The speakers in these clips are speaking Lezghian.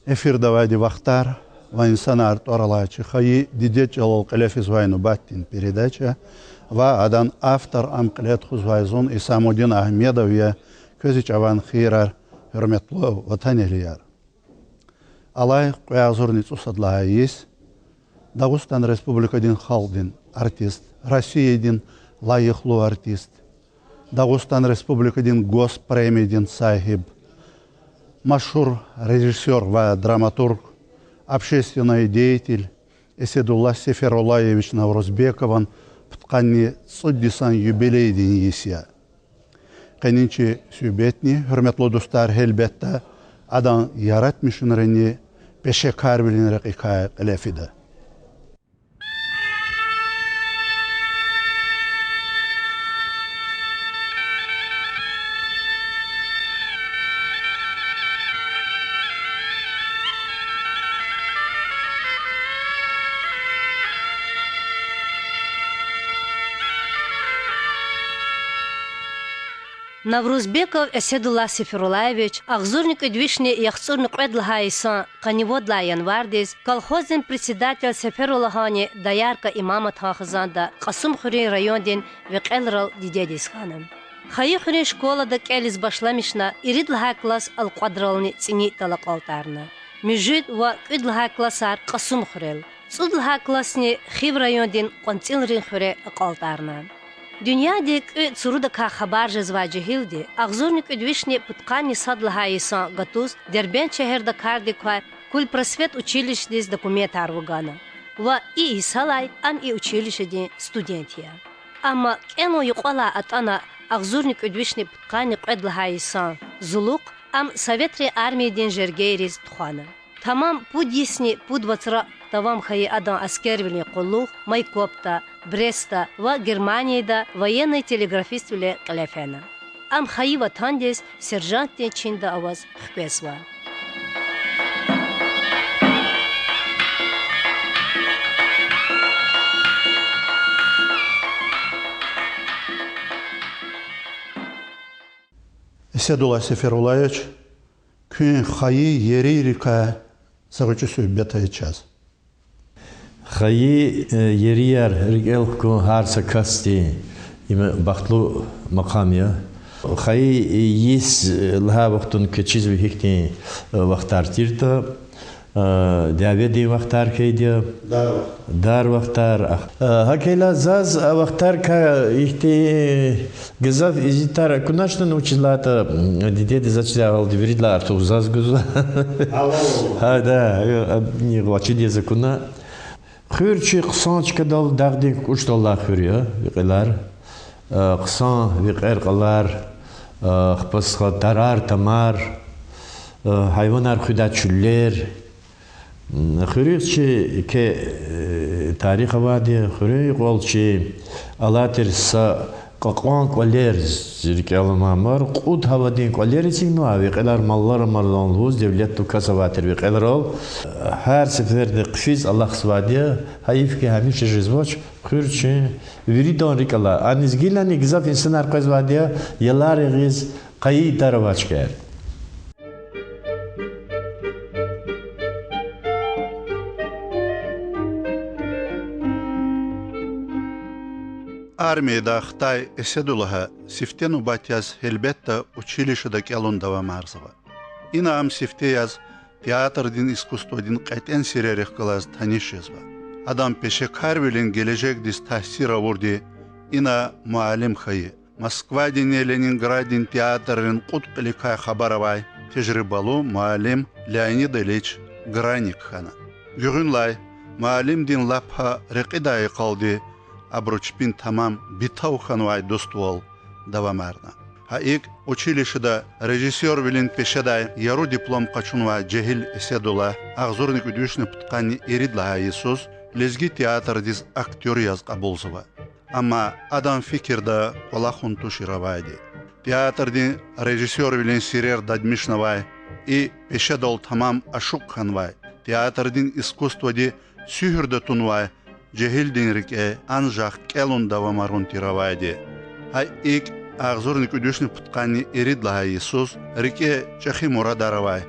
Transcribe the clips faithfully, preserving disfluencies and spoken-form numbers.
Эфирда авайди Вахтар ва инсанар тӀвар алай чи хайи дидед чӀалал кьиле физвай нубатдин передача ва адан автор, ам кьиле тухузвай зун, Исамудин Агьмедов я. Квез и чӀаван хийирар, гьуьрметлу ватанэгьлияр. Алай кьве агъзурни цӀусад лагьай йис Дагъустан Республикадин халкьдин артист, Россиядин лайихлу артист, Дагъустан Республикадин Госпремиядин сагьиб, машгьур режиссёр ва драматург, общественный деятель Эседулла Сеферуллаевич Наврузбекован пудкъанни цӀуд йисан юбилейдин йис я. Къенин чи суьгьбетни, гьуьрметлу дустар, гьелбетда, адан яратмишунринни пешекарвилин рекьикай кьиле фида. Наврузбеков Эседулла Сеферуллаевич агъзурни кӀуьд вишни яхцӀурни кьвед лагьай йисан къанни вад лагьай январдиз колхоздин председатель Сеферуллагьанни доярка Имаматан хизанда, Кьасумхуьруьн райондин Векьелрал дидедиз хьана. Хайи хуьруьн школада кӀелиз башламишна, ирид лагьай класс алкьвадрални цӀинин йитӀал акьалтӀарна. Муьжуьд ва кӀуьд лагьай классар Кьасумхуьрел, цӀуд лагьай классни Хив райондин КъванцӀилрин хуьре акьалтӀарна. Дуьньядин кӀуьд цурудакай хабар жезвай жегьилди агъзурни кӀуьд вишни пудкъанни сад лагьай йисан гатуз Дербент шегьерда кардик квай Культпросвет училищедиз документар вугана ва и йисалай ам и училищедин студент я. Амма кӀелун юкьвалай атӀана агъзурни кӀуьд вишни пудкъанни кьвед лагьай йисан зулухъ ам Советрин армиядин жергейриз тухвана. Тамам пуд йисни пуд вацра давам хьайи адан аскервилин къуллугъ Майкопда, Брестда ва Германияда военный телеграфиствиле кьиле фена. Ам хайи ватандиз сержантдин чинда аваз хквезва. Эседулла Сеферуллаевич, куьн хайи ерийрикай са гъвечӀи суьгьбет ая чаз. Хайи, э, ерияр рикӀел хкун гьар са касдин, им бахтлу макъам я. Хайи, э, йис, э, лагьай вахтунда квез чизва гьихьтин, э, вахтар тиртӀа, э, дяведин вахтар хьайиди я, дар вахтар. Э, гьакӀ хьайила заз а вахтарикай ихьтин гзаф изитар акуначтӀани, вучиз лагьайтӀа, м, дидеди заз чидай гьалда виридалай артух заз гузва. Гьада, э, э, гъвечӀиди яз акуна. Хуьр чи хъсан чкадал, дагъдин кукӀушдаллай хуьр я, Векьелар. Э, хъсан векьер, кьалар, э, ахпа стха тарар, тамар, э, гьайванар хуьдай чуьллер. М, хуьруьз чи еке, э, тарих авайди я, хуьруьн юкьвал чи алай тир са кьакьан кӀвалер, зи рикӀел аламай, кьуд гьавадин кӀвалер эцигнавай, Векьелар маллар амазан лугьуз, девлетлу кас авай тир Векьелрал. Гьар сеферда хъфиз алахъзавайди я, гьайиф хьи, гьамиша жезвач, хуьр чи виридан рикӀ алай. Аниз гилани гзаф инсанар къвезвайди я, ялар ягъиз, къайи тар авай чкаяр. Армиядай хтай Эседуллагьа сифте нубат яз, гьелбетда, училищеда кӀелун давамарзава. Ина ам сифте яз театрдин искусстводин кьетӀен сирерихъ галаз таниш жезва. Адан пешекарвилин гележегдиз таъсир авурди ина муаллим хьайи, Москвадинни Ленинграддин театррин кьуд кьиликай хабар авай тежрибалу муаллим Леонид Ильич Граник хьана. Гуьгъуьнлай муаллимдин лап гьа рекьидай йикъалди абуру чпин тамам битав хьанвай дуствал давамарна. Гьа икӀ, училищеда режиссёрвилин пешедай яру диплом къачунвай жегьил Эседулла агъзурни кӀуьд вишни пудкъанни ирид лагьай йисуз лезги театрдиз актёр яз кьабулзава. Амма адан фикирда кӀвалахун тушир авайди. Театрдин режиссёрвилин сирер дадмишнавай, и пешедал тамам ашукь хьанвай, театрдин искусстводи суьгьуьрда тунвай жегьилдин рикӀе анжах кӀелун давамарун тир авайди. Гьа икӀ, агъзурни кӀуьд вишни пудкъанни ирид лагьай йисуз рикӀе чӀехи мурадар авай,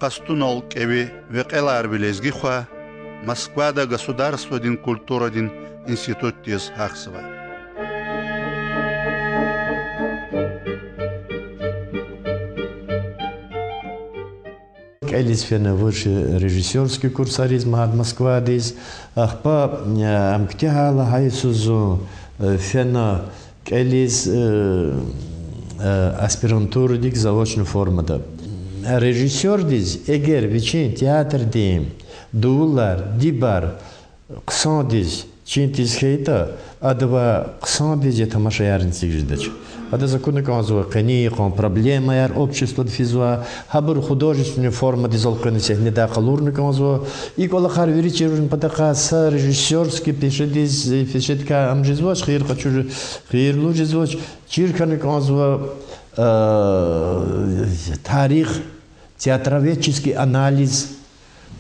къастунал кӀеви векьеларви лезги хва Москвада государстводин культурадин институтдиз гьахьзава. КӀелиз фена высший режиссёрский курсариз ма-, Москвадиз. Ахпа, э, ам куьтягьайла гьа йисуз зун, э, фена кӀелиз, э, э, аспирантурадик заочный формада. Режиссёрдиз эгер вичин театрдин дувулар, дибар хъсандиз чин тийиз хьайитӀа, адавай хъсандиз я тамашаярни эциг жедач. Адаз акуна кӀанзава къенин йикъан проблемаяр, обществода физвай, гьабур художественный формадиз элкъвена сегьнедай къалурна кӀанзава. И кӀвалахар вири чирун патахъай са режиссёрский пешедиз, пешедикай ам жезвач, хийир къачуз, хийирлу жезвач. Чир хьана кӀанзава, э, тарих, театроведческий анализ,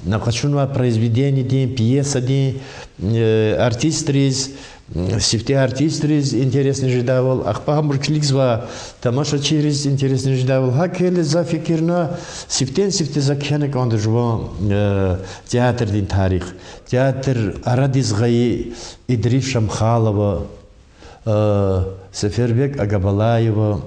къачунвай произведениедин, пьесадин, э, артистриз, м, сифте артистриз интересный жедайвал, ахпа гьабур килигзавай тамашачийриз интересный жедайвал. ГьакӀ хьайила за фикирна, сифтени-сифте за кхьена кӀанда жуван, э, театрдин тарих. Театр арадиз гъайи Идрис Шамхалова, э, Сефербек Агабалаева,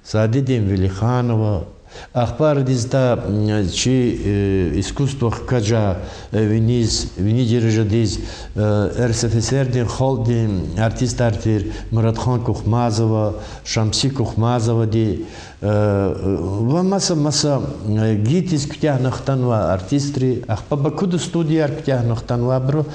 Саадидин Велиханова, ахпа арадиз та, м, чи, э, искусство хкажа, э, виниз, вини дережадиз, э, РСФСР-дин халкьдин артистар тир Муратхан Кухмазова, Шамси Кухмазовади, э, ва маса-маса, э, гитиз куьтягьна хтанвай артистри, ахпа Бакуда студияр куьтягьна хтанвайбуру.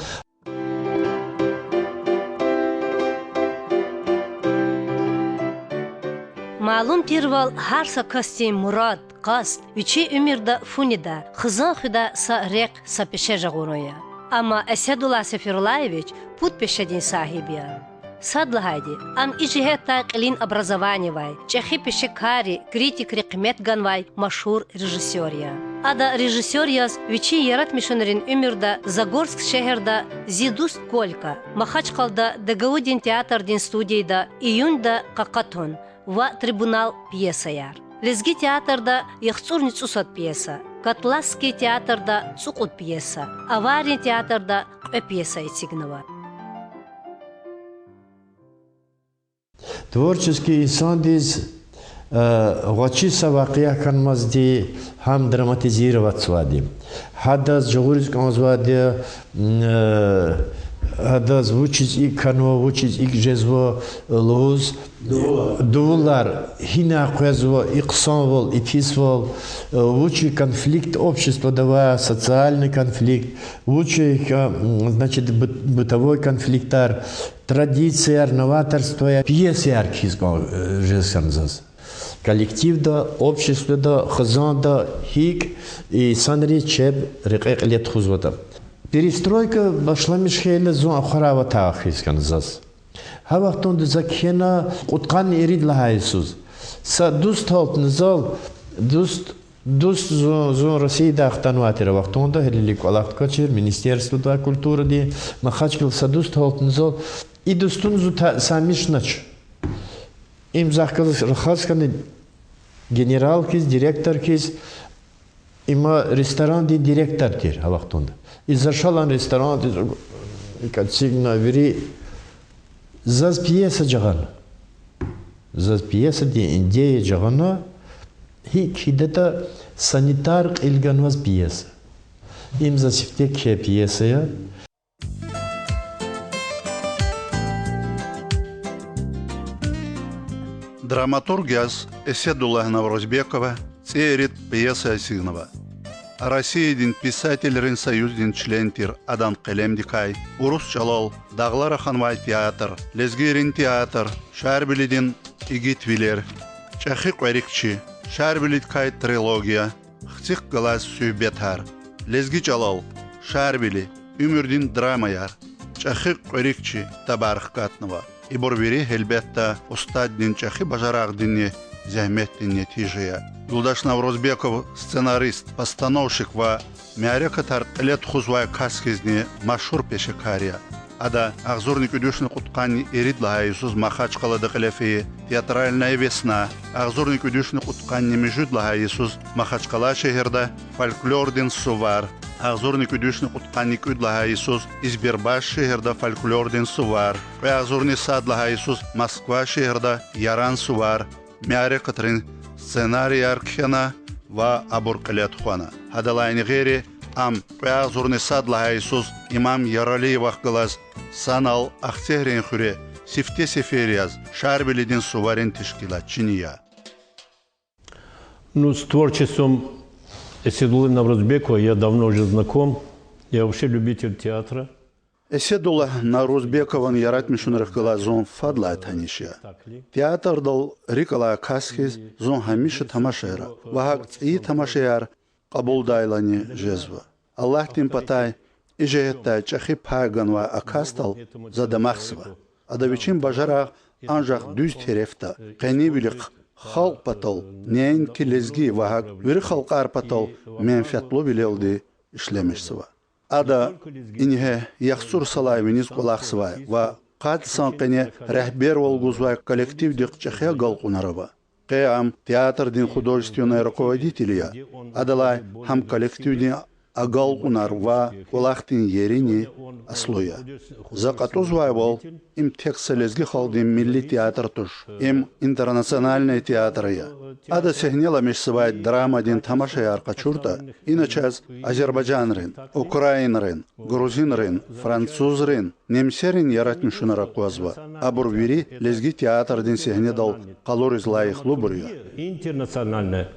Малум тирвал, гьар са касдин мурад, къаст вичин уьмуьрда фу недай, хизан хуьдай са рехъ, са пеше жагъурун я. Амма Эседуллагь Сеферуллаевич пуд пешедин сагьиб я. Сад лагьайди, ам и жигьетдай кьилин образование авай, чӀехи пешекарри, критикри къимет ганвай машгьур режиссёр я. Ада режиссёр яз вичин яратмишунрин уьмуьрда Загорск шегьерда Зи дуст Колька, Махачкъалада ДГУ-дин театрдин студияда Июньда къакъатун ва Трибунал пьесаяр, лезги театрда ЯхцӀурни цӀусад пьеса, Котласский театрда цӀукьуд пьеса, Аварин театрда кьве пьеса эцигнава. Творческий инсандиз, э, гъвечӀи са вакъиа хьанмазди гьам драматизироватьзавайди. Гьадаз жагъуриз кӀанзавайди, э, гьадаз вучиз икӀ хьанва, вучиз икӀ жезва лугьуз, дувулар гьинай къвезва, и хъсанвал, и писвал, э, вуч я конфликт обществода авай, социальный конфликт, вуч я, значит, быт-, бытовой конфликтар, традицияр, новаторствояр, пьесаяр кхьиз кӀан, э, жез хьана заз. Коллективда, обществода, хизанда гьикӀ инсанри чеб рекье кьиле тухузватӀа. Перестройка башламиш хьайила зун ахварай аватайвал хьиз хьана заз. Гьа вахтунда за кхьена кьудкъанни ирид лагьай йисуз. Са дуст гьалтна зал, дуст, дуст зун, зун Россиядай хтанвай тир а вахтунда, гьелелиг кӀвалах квачир министерствода культурадин, Махачкъала, са дуст гьалтна зал, и дустуни зун та-, тамашнач. Им захъ галаз рахаз хьана генерал хьиз, директор хьиз, има ресторандин директор тир гьа вахтунда. И за ша лагьана ресторандиз, икӀ эцигна вири, заз пьеса жагъана. Заз пьесадин идея жагъана, гьикӀ хьайитӀа санитар кьил ганваз пьеса. Им за сифте кхьей пьеса я. Драматург яз Эседуллагь Наврузбекова цӀийи ирид пьеса эцигнава. Россиядин писателрин союздин член тир адан къелемдикай урус чӀалал Дагълара ханвай театр, Лезгийрин театр, Шарвилидин игитвилер, ЧӀехи кьверикчи, Шарвилидикай трилогия, Хцихъ галаз суьгьбетар, лезги чӀалал, Шарвили, уьмуьрдин драмаяр, ЧӀехи кьверикчи ктабар хкатнава. Ибур вири, гьелбетда, устаддин чӀехи бажарагъдинни зегьметдин нетижа я. Юлдаш Наврузбеков сценарист, постановщик ва мярекатар кьиле тухузвай кас хьизни машгьур пешекар я. Ада агъзурни кӀуьд вишни кьудкъанни ирид лагьай йисуз Махачкъалада кьиле фейи Театральная весна, агъзурни кӀуьд вишни кьуд кьудкъанни муьжуьд лагьай йисуз Махачкъала шегьерда фольклордин сувар, агъзурни кӀуьд вишни кьудкъанни кӀуьд лагьай йисуз Избербаш шегьерда фольклордин сувар, кьве агъзурни сад лагьай йисуз Москва шегьерда Яран сувар, мярекатрин сценарияр кхьена ва абур кьиле тухвана. Гьадалайни гъейри, ам кьве агъзурни сад лагьай йисуз Имам Яралиевахъ галаз санал Ахцегьрин хуьре сифте сефер яз Шарвилидин суварин тешкилатчини я. Ну, с творчеством Эседуллы Наврузбекова я давно уже знаком. Я вообще любитель театра. Эседулла Наврузбекован яратмишунрихъ галаз зун фадлай таниш я. Театрдал рикӀ алай кас хьиз зун гьамиша тамашайра ва гьакӀ цӀийи тамашаяр кьабулдайлани жезва. Аллагьдин патай и жигьетдай чӀехи пай ганвай а касдал за дамахзава. Ада вичин бажарагъ анжах дуьз терефда, къенивилихъ, халкь патал, неинки лезги ва гьакӀ вири халкьар патал менфятлувилелди ишлемишзава. Ада ингье яхцӀур йисалай виниз кӀвалахзавай ва къад йисан къене регьбервал гузвай коллективдихъ чӀехи агалкьунар ава. Къе ам театрдин художественный руководитель я. Адалай гьам коллективдин агалкьунар ва кӀвалахдин ерини аслу я. За кьатӀузвайвал, им тек са лезги халкьдин милли театр туш, им интернациональный театр я. Ада сегьнеламишзавай драмадин тамашаяр къачуртӀа, ина чаз азербайжанрин, украинрин, грузинрин, французрин, немсерин яратмишунар аквазва. Абур вири лезги театрдин сегьнедал къалуриз лайихлубур я. Интернациональное.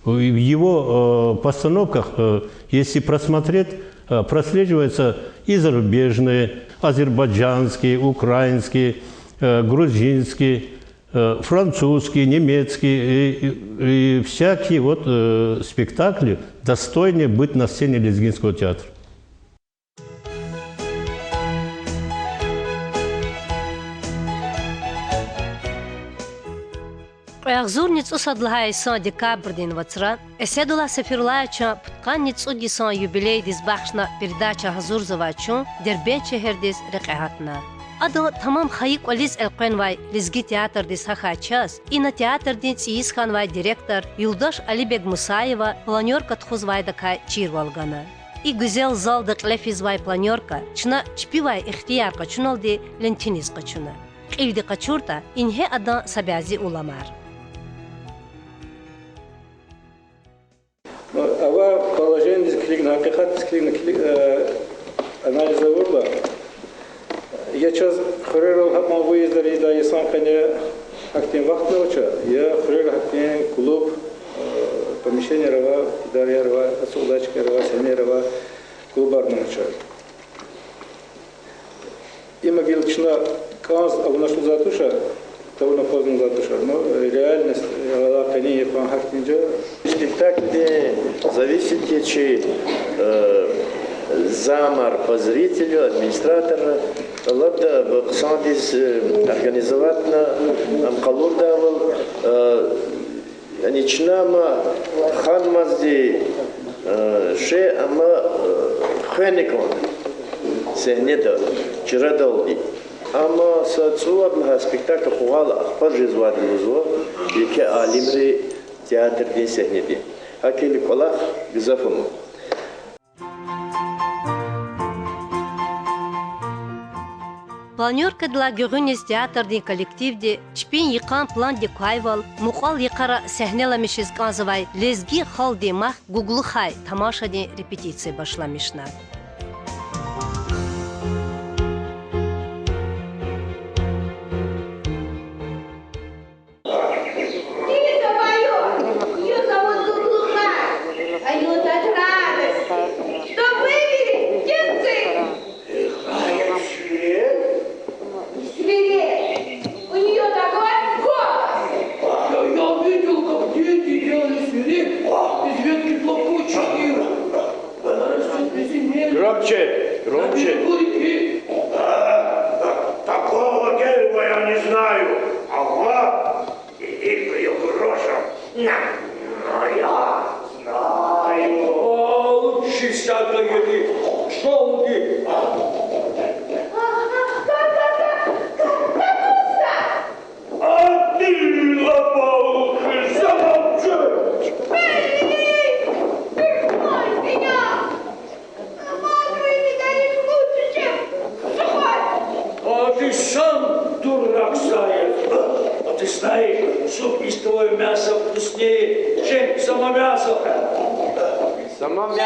В его, э, постановках, э, если просмотреть, э, прослеживаются и зарубежные, азербайджанские, украинские, э, грузинские, э, французские, немецкие, и, и, и всякие вот, э, спектакли, достойные быть на сцене Лезгинского театра. Кьве агъзурни цӀусад лагьай йисан декабрдин вацра Эседулла Сеферуллаевичан пудкъанни цӀуд йисан юбилейдиз бахшна передача гьазурзавай чун Дербент шегьердиз рекье гьатна. Адан тамам хайи кӀвализ элкъвенвай лезги театрдиз гьахьай чаз ина театрдин цӀийиз хьанвай директор юлдаш Алибег Мусаева планёрка тухузвайдакай чирвал гана. И гуьзел залда кьиле физвай планёрка чна чпивай ихтияр къачуналди лентиниз къачуна. Кьилди къачуртӀа, ингье адан са бязи уламар. Ава положениедиз килигна, гьакъикъатдиз килигна, кили-, э, анализ авурла, я чаз хуьрерал гьакьван выездар ийидай йисан къене гьахьтин вахтни авач, я хуьрера гьахьтин клуб, э, помещенияр ава, идараяр ава, ацукьдайчкаяр ава, сегьнеяр ава, клубарни авач. Има гила чна кӀанз авунач лугьузвайди туш, довольно поздно лугьузвайди туш, но реальность, э, гьалай къенин йикъан гьахьтинди я. Спектакльдин зависимости чи, э, замар по зрителю, администратор, лап да хъсандиз, э, организоватьна, ам къалурдайвал, э, яни чна ма ханмазди, э, ше ама, э, хвена кӀанда сегьнеда, чарадалди. Амма са цӀувад лагьай спектакль къугъвал ахпа жезвайди лугьузва еке алимри театрдин сегьнеди. ГьакӀ хьайила кӀвалах гзаф ама. Планёркадилай гуьгъуьниз театрдин коллективди чпин йикъан пландик квайвал, мукьвал йикъара сегьнеламишиз кӀанзавай лезги халкьдин мах гуглухъай тамашадин репетиция башламишна. Птица поёт, её зовут Куклука, поёт от радости, чтоб выбили птенцы. Какая свирель! Не свирель, у неё такой голос. Я, я видел, как дети делали свирель из ветки плакучей ивы. Она растёт в земле. Ты сам дурак, заяц. А ты знаешь, зуб из твоего мяса вкуснее, чем само мясо. Само мясо.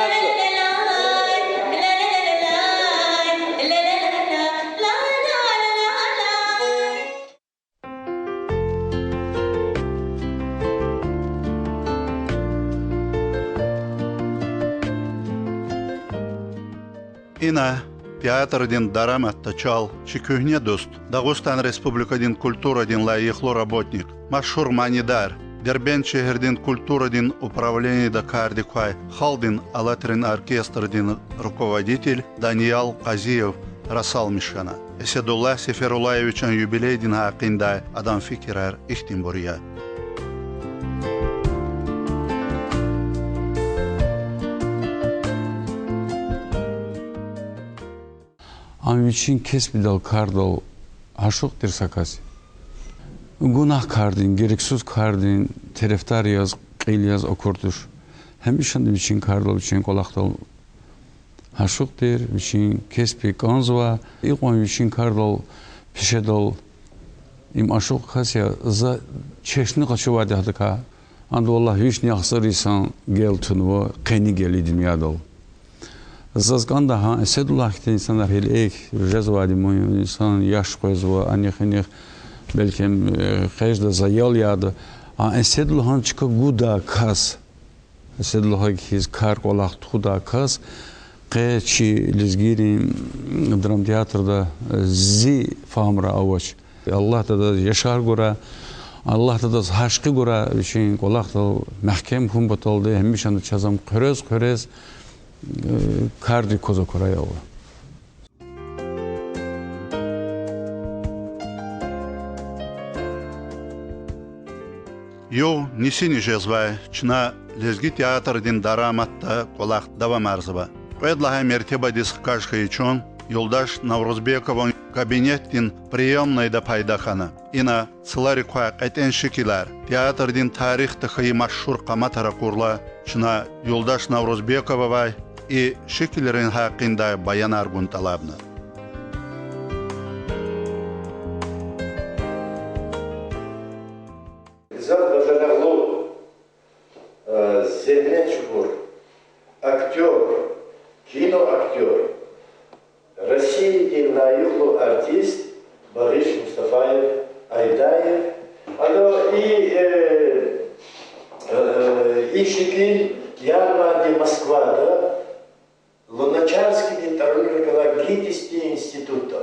Ина театрдин дараматда чал чи куьгьне дуст, Дагъустан Республикадин культурадин лайихлу работник, машгьур манидар, Дербент шегьердин культурадин управленияда кардик квай халкьдин алатрин оркестрдин руководитель Даниял Къазиев расалмиш хьана. Эседуллагь Сеферуллаевичан юбилейдин гьакъиндай адан фикирар ихьтинбур я. Ам вичин кеспидал, кардал ашукь тир са кас. Гунагь кардин, герексуз кардин терефдар яз, кьил яз акур туш. Гьамишанда вичин кардал, вичин кӀвалахдал ашукь тир, вичин кеспи кӀанзава. Икьван вичин кардал, пешедал им ашукь кас я, за чешне къачувайди я гьадакай. Ада, валлагь, вишни ахцӀур йисан гел тунва, къени гел и дуьньядал. Заз кӀанда гьа Эседуллагь хьтин инсанар гьеле экв жезвайди ман я, инсан яш къвезва, анихъ-инихъ, белки, э, къе жеда, за ял яда. А Эседуллагьан чка гудай кас, Эседуллагьдин хьиз кар-кӀвалах тухудай кас къе чи лезгийрин драмтеатрда, э, зи фагьумрай авач. Аллагьди адаз яшар гурай, Аллагьди адаз гьашкьи гурай, вичин кӀвалахдал мягькем хьун паталди гьамишанда чаз ам хъуьрез-хъуьрез, э, кардик кваз акурай, я Аллагь. Югъ нисини жезвай чна лезги театрдин дараматда кӀвалах давамарзава. Кьвед лагьай мертебадиз хкаж хьайи чун Юлдаш Наврузбекован кабинетдин приёмнойда пайда хьана. Ина цларик квай кьетӀен шикилар, театрдин тарихда хьайи машгьур къаматар акурла, чна Юлдаш Наврузбековавай и шикилрин гьакъиндай баянар гун тӀалабна. Гзаф бажарагълу, э, зегьмет чӀугур актёр, киноактёр, Россиядин лайихлу артист Багъиш Мустафаевич Айдаев. Ана и, э, э, и шикил Ярманди Москвада Луначарскийдин тӀварунихъ галай ГИТИС-дин институтда,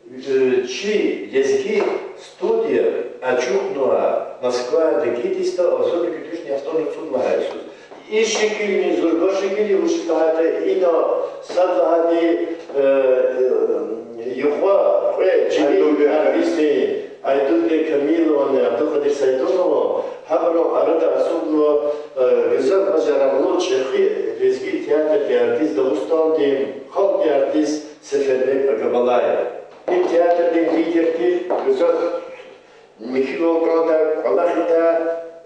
э, чи лезги студия ачухнава Москвада ГИТИС-да агъзурни кӀуьд вишни яхцӀурни цӀуд лагьай йисуз. И шикилни, зурба шикилни вуч лагьайтӀа, ина сад лагьайди, э, э, юкьва кьве жегьил артистдин, Айдулбек Камилован, Абдулкъадир Сайдунован, гьабурун арада ацукьнава, э, гзаф бажарагълу чӀехи лезги театрдин артист, Дагъустандин халкьдин артист Сефербек Агабалаев. Им театрдин лидер тир, гзаф михьивал кӀандай, кӀвалахидай,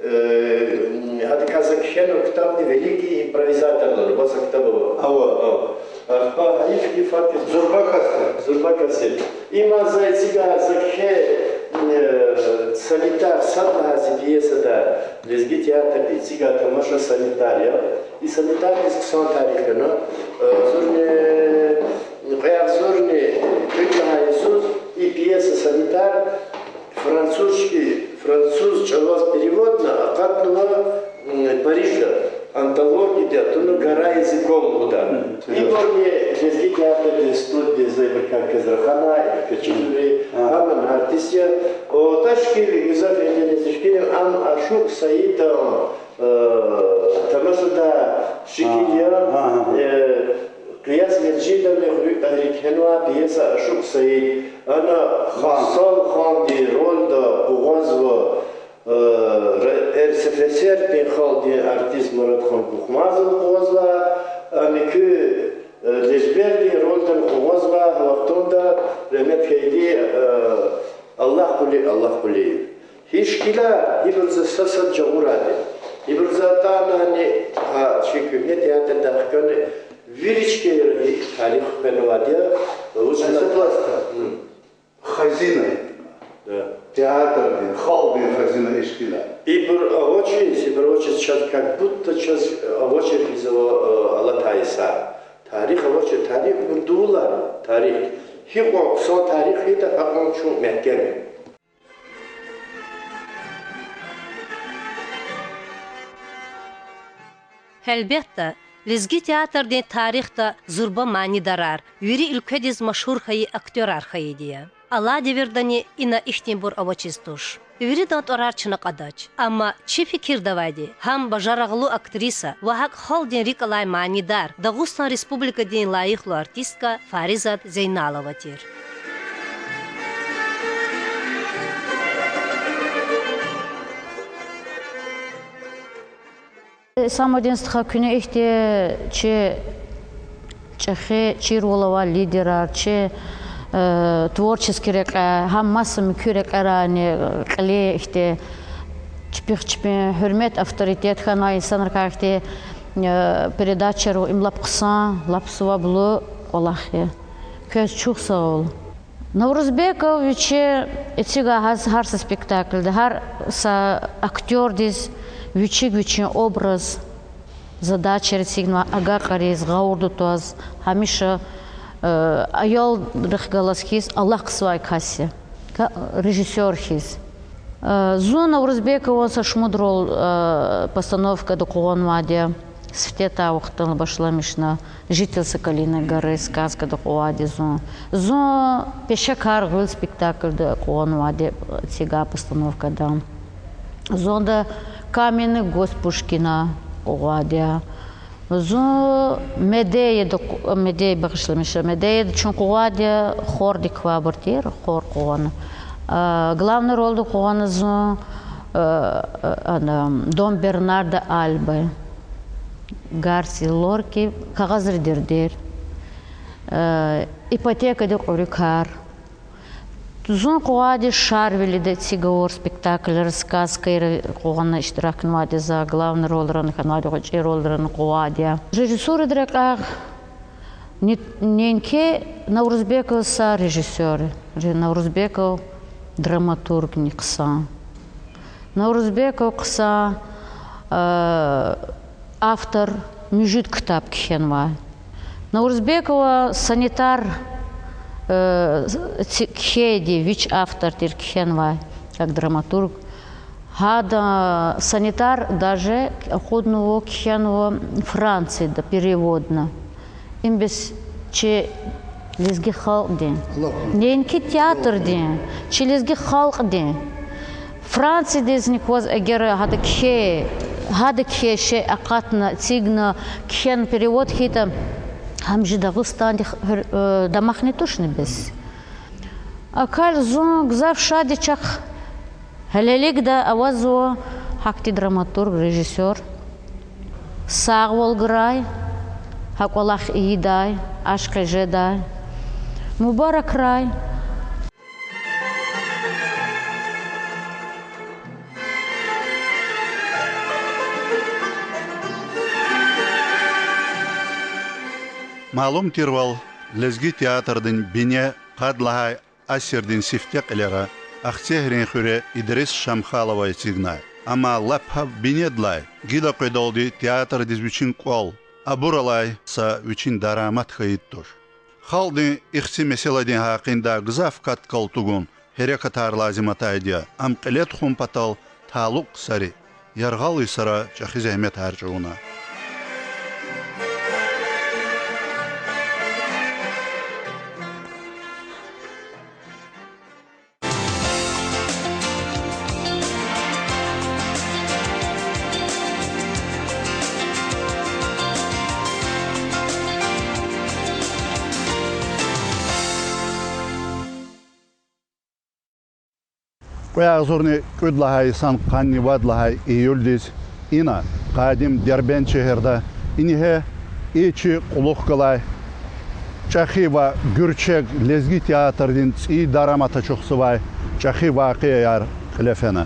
э, гьадакай за кхьенва ктабни, великий импровизатор лугьуз, ваз а ктаб ава. Ава. Ахпа гьайиф хьи, факт я, зурба кас я. Зурба кас я. Има за эцигай, за кхьей, э, Санитар, сад лагьай зи пьесадай, лезги театрди эцигай тамаша Санитар я. И Санитардиз хъсан тарих хьана. Э, агъзурни, кьве агъзурни кӀуьд лагьай йисуз и пьеса Санитар французский, француз чӀалаз переводна, акъатнава, м, Парижда, антологияди атуна, «Гора языком» лугьуда. Ибурни лезги театрдин студияда за ибурукай квез рахана, квез чизва, ам артист я. О, ташкили гзаф энденизишкини ам Ашукь Саидан, э, тамашада шикил я, э, Къияс Межидован хуьруьк кьадрик кхьенва пьеса Ашукь Саид. Ана Хасан хандин рольда къугъвазва, э, Р-, РСФСР-дин халкьдин артист Мурадхан Кухмазов къугъвазва, ам куь, э, Лежбердин рольдани къугъвазва гьа вахтунда рагьмет хьайиди, э, Аллагь Къули, Аллагь Къулиев. Гьи шикилар, ибур за са-сад жагъурайди. Ибур за атанани, гьа чи куьгьне театрдай хкани, вири чкайра и тарих хвенвайди я, вуч... Асадласта. Гьм. Ибур авачиз, ибур авачиз чаз как будто чаз авачир хьиз ава, э, алатай йисар. Тарих авачир, тарих ибур дувулар, тарих. Гьикьван хъсан тарих хьайитӀа, гьакьван чун мягькем я. Гьелбетда, лезги театрдин тарихда зурба манидарар, вири уьлкведиз машгьур хьайи актёрар хьайиди я. Алай девирдани ина ихьтинбур авачиз туш. Виридан тӀварар чна кьадач. Амма чи фикирдавайди, гьам бажарагълу актриса ва гьакӀ халкьдин рикӀ алай манидар, Дагъустан Республикадин лайихлу артистка Фаризат Зейналова тир. Исамудин стха, куьне ихьтин чи чӀехи чирвал авай лидерар, чи, э, творческий рекьяй, гьам маса муькуь рекьерайни кьиле ихьтин чпихъ чпин гьуьрмет, авторитет хьанвай инсанрикай ихьтин, э, передачаяр ава, им лап хъсан, лап суваблу кӀвалах я. Квез чухсагъул авун. Наврузбеков вичи эцигай гьа-, гьар са спектакльда, гьар са актёрдиз вичик вичин образ, задачаяр эцигнавай, агакьариз, гъавурда тваз, гьамиша, э, аялрихъ галаз хьиз алахъзавай кас я, ка-, режиссёр хьиз. Э, зун Наврузбекован са шумуд роль, э, постановкада къугъванвайди я. Сифте атай вахтунда башламишна, Житель Соколиной горы сказкада къугъвайди я зун. Зун Пешекар гъуьл спектакльда къугъванвайди я, эцигай постановкада. Зун ада Каменный гость Пушкина къугъвайди я. Зун Медеяда къу-, Медея, багъишламиша, Медеяда чун къугъвайди я, хордик квайбур тир, хор къугъвана. А, главный рольда къугъвана зун, а, а, ана, Дом Бернардо Альбы, Гарсиа Лорки, Кагъазрин дердер, а, Ипотекадин кьуьруькар. Зун къугъвайди я Шарвилида, эцигай авур спектакльра, сказкайра къугъвана, иштиракнавайди я за, главный рольрани хьанвайди, гъвечӀи рольрани къугъвайди я. Режиссурадин рекьяй не-, неинки Наврузбеков са режиссёр, ре-, Наврузбеков драматургни хъсан. Наврузбеков хъсан, э, автор, муьжуьд ктаб кхьенвай. Наврузбекова санитар, э, ци-, кхьейди, вич автор тир кхьенвай, как драматург. Гьада санитар даже акъуднава, кхьенва Францияда переводна. Им бес чи лезги халкьдин, неинки театрдин, чи лезги халкьдин. Франциядизни кваз эгер гьада кхьей, гьада кхьей шей акъатна, эцигна, кхьена перевод хьайитӀа, гьам чи Дагъустандихъ, э, дамахни тушни бес. Акал зун гзаф шад я чахъ гьелелигда авазва гьахьтин драматург, режиссёр. Сагъвал гурай, гьа кӀвалах ийидай, ашкъи жедай. Мубаракрай. Малум тирвал, лезги театрдин бине къад лагьай асирдин сифте кьилера Ахцегьрин хуьре Идрис Шамхалова эцигнай. Амма лап гьа бинедилай гила къведалди театрдиз вичин кӀвал, абуралай са вичин дарамат хьайид туш. Халкьдин ихци месэладин гьакъиндай гзаф кат-кал тугун гьерекатар лазим атайди я, ам кьиле тухун патал талукь ксари яргъал йисара чӀехи зегьметар чӀугуна. Кьве агъзурни кӀуьд лагьай йисан къанни вад лагьай июлдиз ина, къадим Дербент шегьерда, ингье и чи кьулухъ галай чӀехи ва гуьрчег лезги театрдин цӀийи дарамат ачухзавай чӀехи вакъиаяр кьиле фена.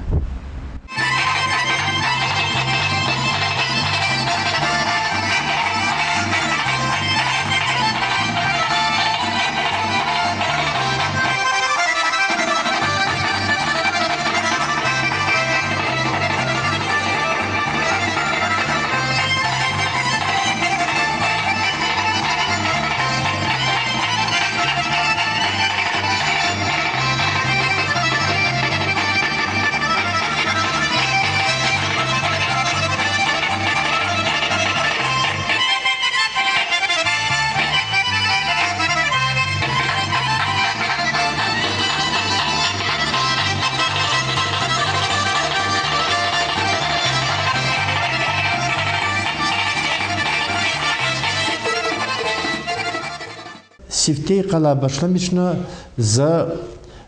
Сифте йикъалай башламишна за,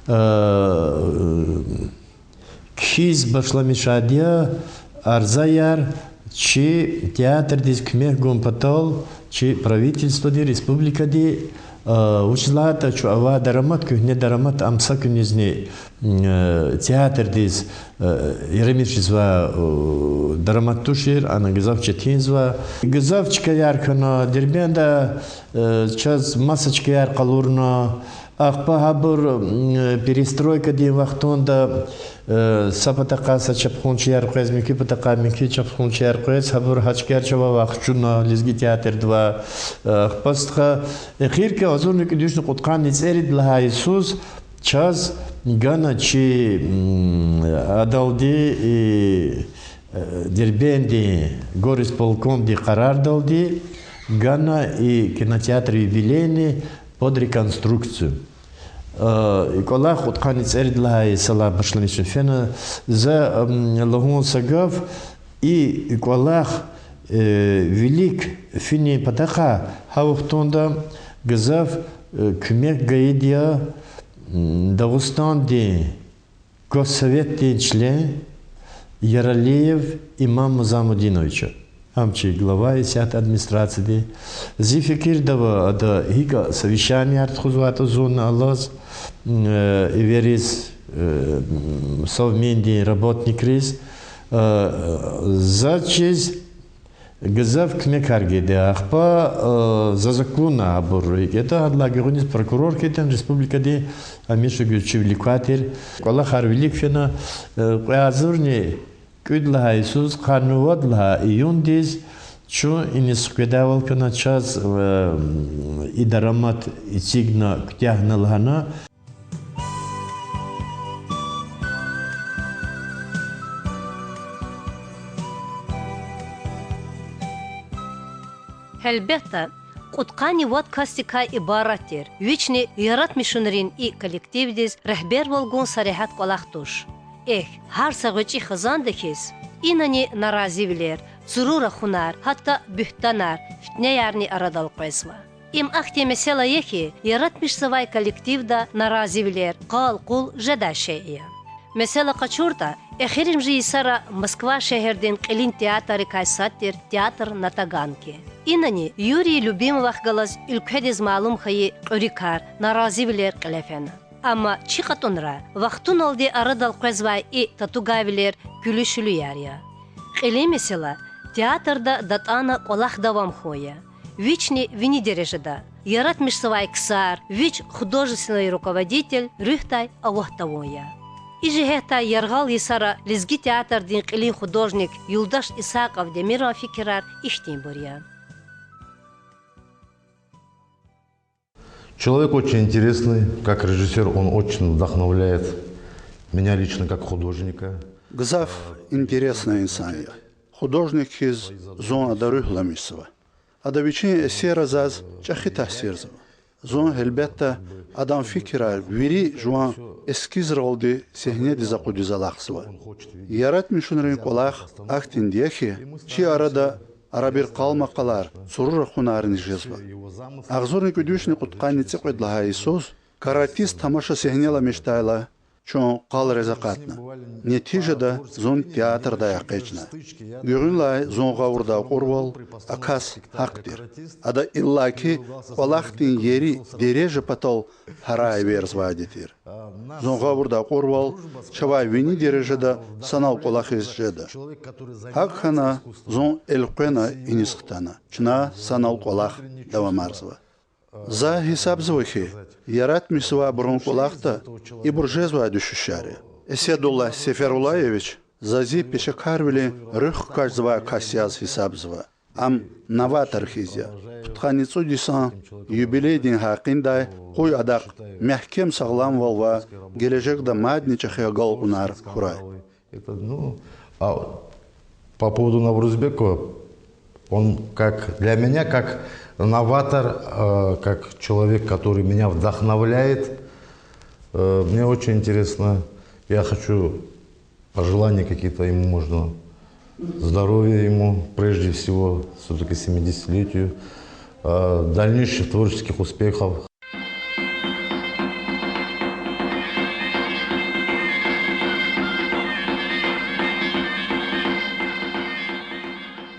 э, кхьиз башламишайди я арзаяр чи театрдиз куьмек гун патал, чи правительстводи, республикади, э, вучиз лагьайтӀа чун авай дарамат, куьгьне дарамат, ам са куьнизни, э, театрдиз, э, ярамиш жезвай, э, дарамат тушир, ана гзаф четинзава. Гзаф чкаяр хьана, Дербентда, э, чаз маса чкаяр къалурна, ахпа гьабур, м, перестройкадин вахтунда, э, са патахъай са чапхунчияр къвез, муькуь патахъай муькуь чапхунчияр къвез, гьабур гьа чкаяр чавай вахчуна, лезги театрдивай, э, ахпа стха. Эхиркай агъзурни кӀуьд вишни кьудкъанни цӀерид лагьай йисуз чаз гана чи, м, адалди, и, э, Дербентдин горисполкомдин къарардалди гана и кинотеатр юбилейный под реконструкцию. Э, и кӀвалах кьудкъанни цӀерид лагьай йисалай башламишна фена. За, м, лугьун са гаф, и кӀвалах, э, вилик финин патахъай гьа вахтунда гзаф, э, куьмек гайиди я, м, Дагъустандин Госсоветдин член Яралиев Имам Музамудиновича. Ам чи глава исятда администрациядин. Зи фикирда ава, ада гьикӀ совещаниеяр тухузвайтӀа зунни алаз, э, эвериз, э, Совминдин работникриз, э, заз чиз гзаф куьмекар гайиди я. Ахпа, э, заз акуна абур рикӀе, гьадалай гуьгъуьниз прокурор хьайитӀани республикадин, гьамиша гуьзчивилик квай тир. КӀвалахар вилик фена, э, кьве агъзурни кӀуьд лагьай йисуз къанни вад лагьай июндиз чун иниз хкведайвал хьана, чаз, э, и дарамат эцигна, куьтягьна лагьана. Гьелбетда, кьудкъанни вад касдикай ибарат тир, вични яратмишунрин и коллективдиз регьбервал гун са регьят кӀвалах туш. Эхь, гьар са гъвечӀи хизанда хьиз, инани наразивилер, цуру рахунар, гьатта буьгьтанар, фитнеярни арадал къвезва. Им ахьтин месэла я хьи, яратмишзавай коллективда наразивилер, къал-къул жедай шей я. Месела къачуртӀа, эхиримжи йисара Москва шегьердин кьилин театррикай сад тир театр на Таганке. Инани Юрий Любимовахъ галаз уьлкведиз малум хьайи кьуьруькар, наразивилер кьиле фена. Амма чи кьатӀунра вахтуналди арадал къвезвай и татугайвилер куьлуь-шуьлуьяр я. Кьилин месэла театрда датӀана кӀвалах давам хьун я. Вични вини дережада, яратмишзавай ксар, вич художественный руководитель руьгьдай ават тавун я. И жигьетдай яргъал йисара лезги театрдин кьилин художник юлдаш Исакъов Демиран фикирар ихьтинбур я. Человек очень интересный, как режиссёр, он очень вдохновляет меня лично как художника. Гзаф интересный инсан я. Художник хьиз зун ада руьгьламишзава. Ада вичин эсерра заз чӀехи таъсирзава. Зун, гьелбетда, адан фикирар вири жуван эскизралди сегьнедиз акъудиз алахъзава. Яратмишунрин кӀвалах ахьтинди я хьи, чи арада арабир къалмакъалар, цуру рахунарни жезва. Агъзурни кӀуьд вишни кьудкъанни цӀикьвед лагьай йисуз каратист тамаша сегьнеламишдайла, чун къалуриз акъатна. Нетижада зун театрдай экъечӀна. Гуьгъуьнлай зун гъавурда акьурвал а кас гьахъ тир. Ада иллаки кӀвалахдин ери, дережа патал гьарай эверзавайди тир. Зун гъавурда акьурвал чавай вини дережада санал кӀвалахиз жеда. ГьакӀ хьана зун элкъвена иниз хтана. Чна санал кӀвалах давамарзава. За гьисабзава хьи, яратмишзавайбурун кӀвалахда ибур жезвай дуьшуьшар я. Эседуллагь Сеферуллаевич за зи пешекарвилин руьгь хкажзавай кас яз гьисабзава. Ам новатор хьиз я. Пудкъанни цӀуд йисан юбилейдин гьакъиндай къуй адахъ мягькем сагъламвал ва гележегда мадни чӀехи агалкьунар хьурай. Это, ну, а по поводу Наврузбекова, он как для меня, как новатор, э, как человек, который меня вдохновляет, э, мне очень интересно. Я хочу пожелания какие-то ему можно. Здоровья ему, прежде всего, всё-таки семидесятилетию, э, дальнейших творческих успехов.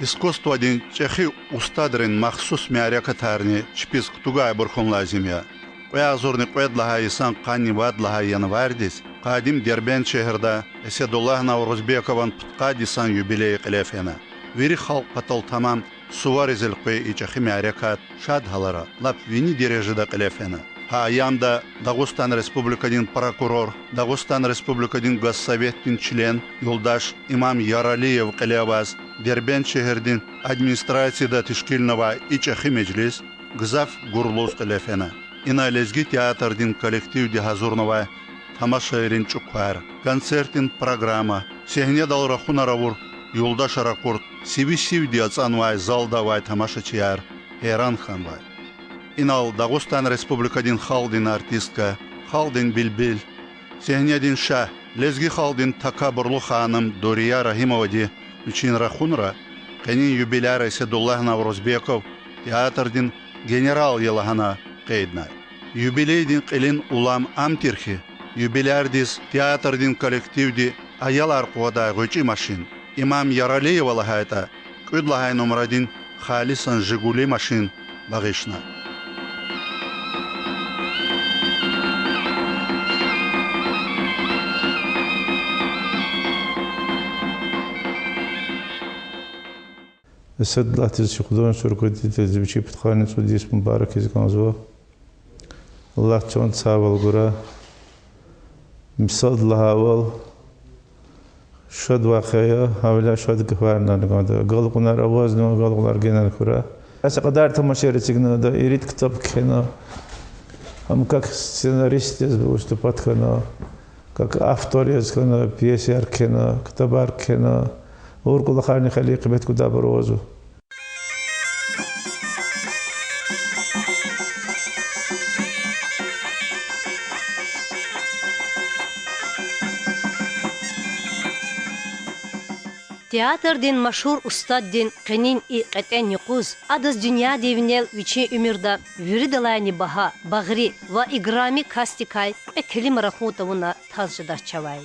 Искусстводин чӀехи устадрин махсус мярекатарни чпиз кутугайбур хьун лазим я. Кьве агъзурни кьвед лагьай йисан къанни вад лагьай январдиз къадим Дербент шегьерда Эседуллагь Наврузбекован пудкъад йисан юбилей кьиле фена. Вири халкь патал тамам сувариз элкъвей и чӀехи мярекат шад гьалара, лап вини дережада кьиле фена. Гьа аямда Дагъустан Республикадин прокурор, Дагъустан Республикадин Госсоветдин член юлдаш Имам Яралиев кьиле аваз, Дербент шегьердин администрацияда тешкилнавай и чӀехи межлис гзаф гурлуз кьиле фена. Ина лезги театрдин коллективди гьазурнавай тамашайрин чӀуквар, концертдин программа, сегьнедал рахунар авур юлдашар акурла, сиви сивди ацӀанвай залда авай тамашачияр гьейран хьанвай. Инал Дагъустан Республикадин халкьдин артистка, халкьдин билбил, сегьнедин шагь, лезги халкьдин такабурлу ханум Дурия Рагьимовади вичин рахунра къенин юбиляр Эседуллагь Наврузбеков театрдин генерал я лагьана къейднай. Юбилейдин кьилин улам ам тир хьи, юбилярдиз театрдин коллективди аялар къугъвадай гъвечӀи машин, Имам Яралиева лагьайтӀа, кӀуьд лагьай нумрадин халисан Жигули машин багъишна. Эседуллагьдиз, чи художественный руководительдиз вичин пудкъанни цӀуд йис мубарак ийиз кӀанзава. Аллагьди чандин сагъвал гурай. Мисалди лагьайвал, шад вакъиа я, гьавиляй шад гафарни кӀанда. Агалкьунар авазни, агалкьунар генани хьурай. Са кьадар тамашайриз эцигна ада, ирид ктаб кхьена. Ам как сценарист яз выступать хьана, как автор яз хьана, пьесаяр кхьена, ктабар кхьена. Авур кӀвалахарни хьайила къимет гудайбур авазва. Театрдин машгьур устаддин къенин и кьетӀен юкъуз адаз дуьньядин винел вичин уьмуьрда виридалайни багьа, багъри ва играми касдикай кьве келима рахун тавуна таз жедач чавай.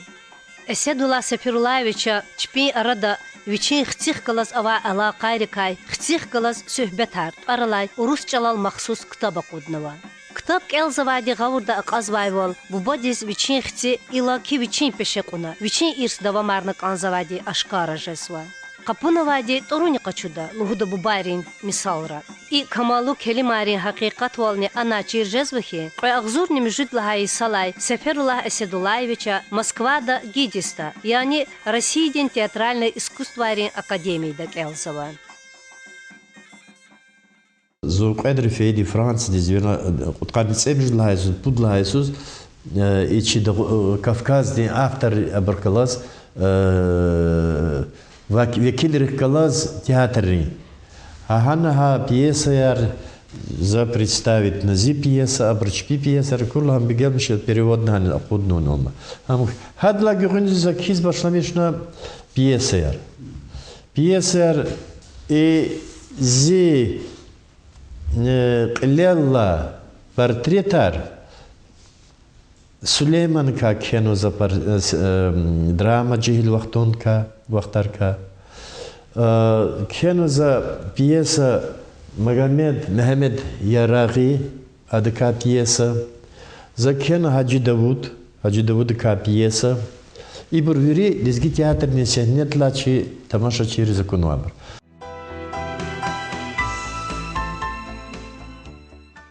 Эседуллагь Сеферуллаевича чпин арада вичин хцихъ галаз авай алакъайрикай хцихъ галаз суьгьбетар тӀвар алай урус чӀалал махсус ктаб акъуднава. Ктаб кӀелзавайди гъавурда акьазвайвал, бубадиз вичин хци иллаки вичин пеше кьуна, вичин ирс давамарна кӀанзавайди ашкара жезва. Къапунавайди тӀуруни къачуда лугьуда бубайрин мисалра. И камаллу келимайрин гьакъикъатвални ана чир жезва хьи, кьве агъзурни муьжуьд лагьай йисалай Сеферуллагь Эседуллаевича Москвада ГИТИС-да, яни Россиядин театральный искусствайрин академияда кӀелзава. Зун кьвед йиф фейиди Франциядиз, вирна, кьудкъанни цӀемуьжуьд лагьай йисуз, пуд лагьай йисуз, э, и чи Дагъу-, э, Кавказдин авторрин абурухъ галаз, э, вак-, векилрихъ галаз театррин. Гьа гьана гьа пьесаяр за представитна, зи пьеса, абуру чпи пьесаяр, курла гьам бегенмиш я, переводни гьана акъуднавун ама. Гьам гьадалай гуьгъуьниз за кхьиз башламишна пьесаяр. Пьесаяр, и зи, э, кьилелла портретар Сулейманакай кхьенва за пар-, э, с-, э, драма жегьил вахтункай, вахтаркай. Э, кхьенва за пьеса Магомед, Мегьамед Ярагъи, адакай пьеса. За кхьенва Гьажи Давуд, Гьажи Давудакай пьеса. Ибур вири лезги театрдин сегьнедилай чи тамашачийриз акунвайбур.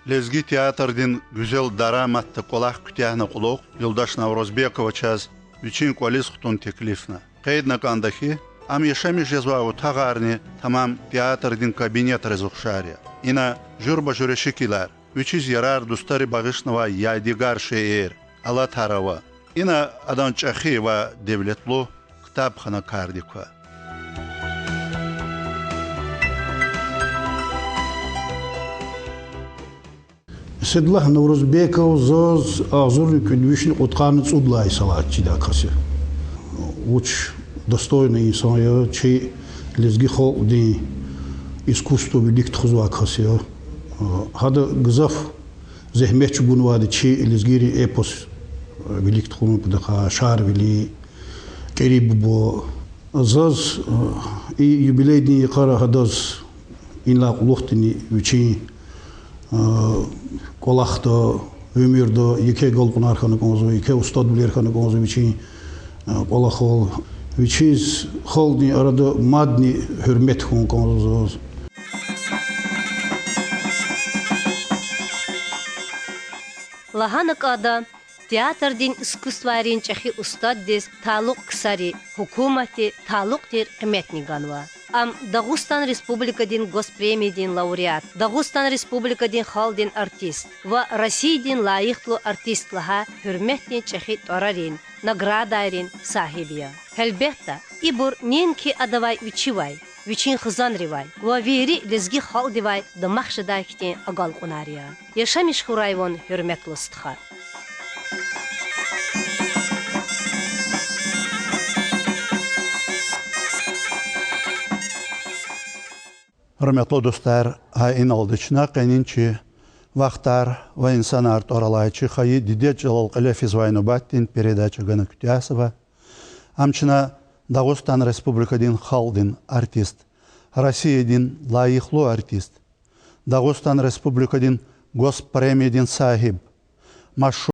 Лезги театрдин гуьзел дараматда кӀвалах куьтягьна кьулухъ юлдаш Наврузбекова чаз вичин кӀвализ хтун теклифна. Къейдна кӀанда хьи, ам яшамиш жезвай утагъарни тамам театрдин кабинетриз ухшар я. Ина жуьреба-жуьре шикилар, вичиз ярар-дустари багъишнавай ядигар шейэр, алатар ава. Ина адан чӀехи ва девлетлу ктабхана кардик ква. Эседуллагь Наврузбеков заз агъзурни кӀуьд вишни кьудкъанни цӀуд лагьай йисалай чидай кас я. Вуч достойный инсан я, чи лезги халкьдин искусство вилик тухузвай кас я. Гьада гзаф зегьмет чӀугунвайди чи лезгийрин эпос вилик тухун патахъай: Шарвили, КӀери-буба, Заз, э, и юбилейдин йикъара гьадаз инлай кьулухъни вичин, э, кӀвалахда, уьмуьрда еке агалкьунар хьана кӀанзава, еке устадвилер хьана кӀанзава вичин, э, кӀвалахал. Вичиз халкьдин арада мадни гьуьрмет хьун кӀанзава заз. Лагьана кӀанда, театрдин искусствайрин чӀехи устаддиз талукь ксари гьукуматди талукь тир къиметни ганва. Ам Дагъустан Республикадин госпремиядин лауреат, Дагъустан Республикадин халкьдин артист ва Россиядин лайихлу артист лагьай гьуьрметдин чӀехи тӀварарин, наградайрин сагьиб я. Гьелбетда, ибур неинки адавай вичивай, вичин хизанривай ва вири лезги халкьдивай дамах жедай хьтин агалкьунар я. Яшамиш хьурай вун, гьуьрметлу стха. Гьуьрметлу дустар, гьа иналди чна къенин чи Вахтар ва инсанар тӀвар алай чи хайи дидед чӀалал кьиле физвай нубатдин передача гана куьтягьзава. Ам чна Дагъустан Республикадин халкьдин артист, Россиядин лайихлу артист, Дагъустан Республикадин госпремиядин сагьиб, машгьур